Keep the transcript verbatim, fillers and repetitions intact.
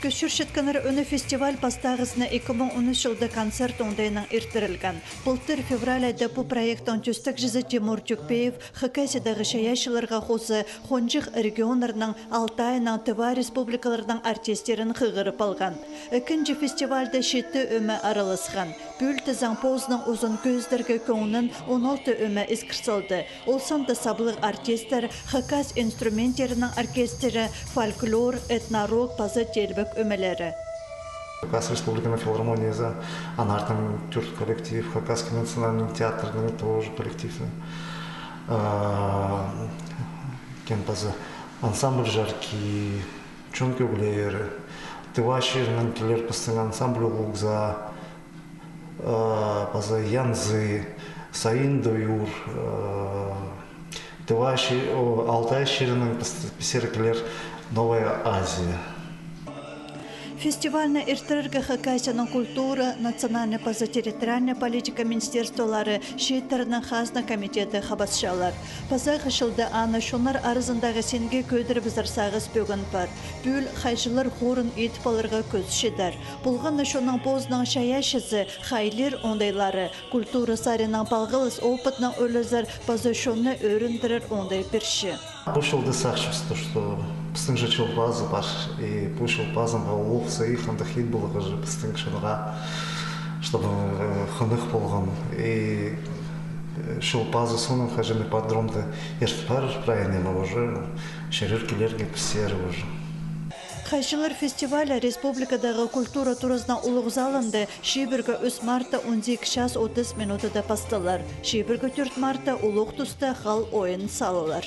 Тӧсчеткеннер ӧӧн фестиваль пастағызына ікі муң он ӱс чылда концерт оңдайынаң иртірілген. Пылтыр февраль айда пу проекттің тӧстегҷізі Тимур Тюкпеев Хакасиядағы чайаачыларға хоза хонҷых регионнарның, Алтайның, Тыва республикаларының артистерін хығырып алған. Ікінҷі фестивальда читі ӧме араласхан. Пӱӱл тізең позының узун кӧзідерге кӧңнін он алты ӧме искір салды. Ол санда саблығ артисттер, хакас инструменттерінің оркестрі, фольклор, этно-рок паза теелбек ӧмелері. Хакас Республиканың филармониязы, аннаңар тӧрт коллектив, Хакасский национальный театрның тоже коллективі. А, кем паза ансамбль «Чарки», «Чон кӧглері», Тыва чирінең килер пістің ансамбль «Улуғ заа», а, паза «Янзы», «Сайын Доюр», а, Тыва чи-, о, Алтай чирінең піс-, пісер килер «Новая Азия». Фестивальны иртірерге Хакасияның культура, национальнай паза территориальнай политика министерстволары, Чииттернің хазна комитеті хабасчалар. Пазағы чылда аны чоннар аразындағы синге кӧдірібізер сағыс пӧгін пар. Пӱӱл хайҷылар хорын идіп аларға кӧзітчелер. Полған на чонның позының чайаачызы, хайлир оңдайлары, культура саринаң палғалыс опытнаң ӧлезер паза чонны ӧріндірер оңдай пирче. Пу чылда сағынчабыс, что пістің же чыл пазы пар, и пу чыл пазынаң улуғ сыйых андағ ит поларға же пістің чонға, чтобы, э, хынығ полған. И, э, чыл пазы соонаң хаҷан ипподромда иртіп парар, правильно, уже чӧрер-килерге пісер уже. Хайҷылар фестивалі республикадағы культура туразының улуғ залында чибіргі ӱс мартта он сигіс час отыс минутада пасталар. Чибіргі тӧрт мартта улуғ туста хал ойын салылар.